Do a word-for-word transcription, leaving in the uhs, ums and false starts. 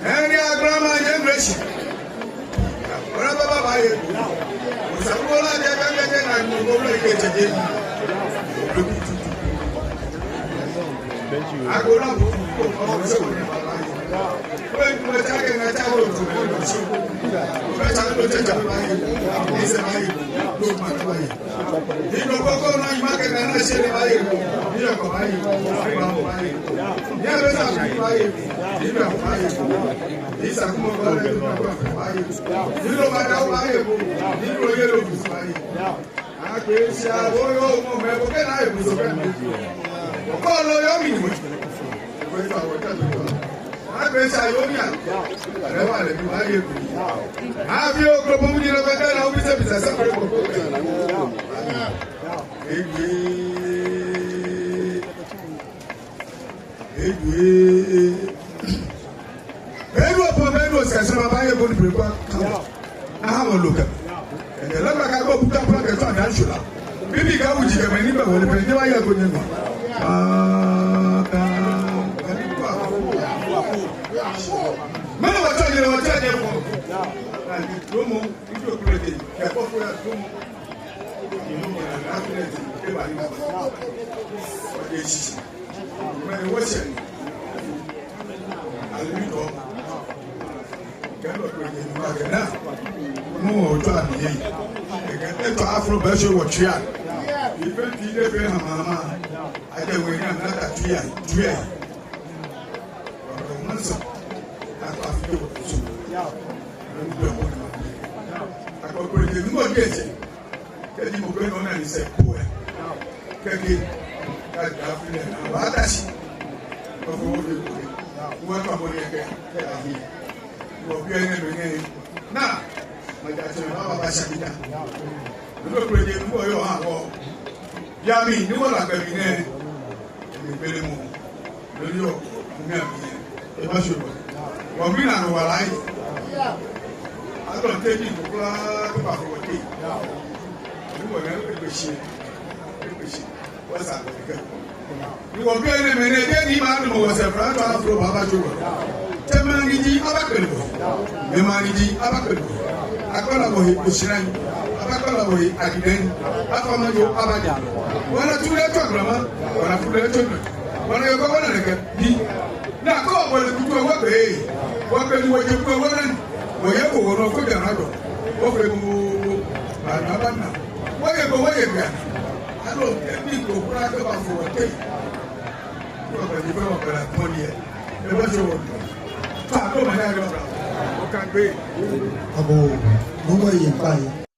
Ɛɛ, ni agbla ma nyɛ mlɛshi. Ora baba baye. Osakuola jɛ kɛkɛ jɛ na mɔ ko mlɛ kɛ jɛ jɛ. Agbla bu ko ko se ko ni baba ye. Ko ni ko ta kɛ na ta ko tu ko so. Ko ta ko ta ta baye. Ni se baye. Ko ma baye. Ni ko ko ko na ima kɛ na se baye. Ni ko baye. Baye. Ni a bɛ sa baye. Ni ko baye. Isa kuma ba le ko ba ye. Ni lo ba da ba ye ko. Ni lo ye lo ba ye. Agbɛnɛ sa wo yo mo mɛ ko kɛ na ye ko so kɛ mi. Ko lo yo mi mo. Ko ta wo ta ko. Agbɛnɛ sa yo mi a. Lɛ wa le ba ye ko. A bi o ko mo ni lo kɛ na o bi se bi sa sa ko. Egbe. Egbe. Bɛdu opɔ, bɛdu osɛɛ, sɛ babaye bɔ ni bere kwa. Aha wɔ lo kɛ. Ɛdɛ lɛ baka ko buta pra kɛ tɔ adan shula. Bibi ka wuji kɛ mɛ ni bɛ wɔ lɛ pɛ, ni wa ya ko ni ma. Ah, ka. Mɛ ni wa tɔ ni wa tɔ ni ko. Domo, ijo kule de. Kɛ ko fo ya domo. Ni mo na na kule de. Ke ba ni ma. Wa de sisi. Mɛni wɔsɛɛ ni alimi tɔ kɛlɛ kpɛlɛ ni ma kɛ na. Mɔ ojo ami ye. Ekɛ etɔ afro bɛ so wɔ tria. Ife ti de fɛ hama hama. Ajɛ wɛ ni amina ta tria tria. Wɔkɛ mɔ sɔ. Akɔ afike wɔ so. Akɔ kpɛlɛ ni mɔ de sɛ. Kɛji mɔ ko nɔ na ni sɛ ko ɛ. Kɛji ka da fi lɛ na wa ta si. Ko fo wo de ko. Wa ta mo ni kɛ kɛ da fi. Wo bi ɛ ne me ne. Na ma ja tɛ ma ba ba sa bi ta. Ni ko kpɛlɛ ni ko yo ha ko. Bia mi ni wɔ la kpɛ mi nɛ. Ni kpɛlɛ mɔ. Lori o, mi a mi. E ba so. Wa mi na no wa lai. A lɔ te ni ko kura ko ba ko te. Ni wɔ na e kpɛ shi. E kpɛ shi. Wa sa ko kɛ. Ni wɔ bi ɛ ne me ne de ni ma no wɔ sɛ fra to afro baba jo. Tɛmɛ ni di aba kpɛlɛ. Mɛi ma ni di aba kpɛlɛ. Akpala wɔ he Oshirai. Aba kpala wɔ he Agidɛŋ. Afa ma jo aba ja. Wala tu lɛ to grama. Wala tu lɛ to na. Wala yo ko wala lɛ kɛ. Di. Na ko wala kutu wa be. Wa be ni wa je ko wala ni. Wa ye ko wala ko ja na do. Wa be mo. Ba na ba na. Wa ye ko wa ye bia. A lɔ te ni ko kura ko ba fo wa te. Ko ba ni ko ba la ko ni. E ba so. Fa ko ma ya yo. O ka be. Abo. Mo wa ye pa ye.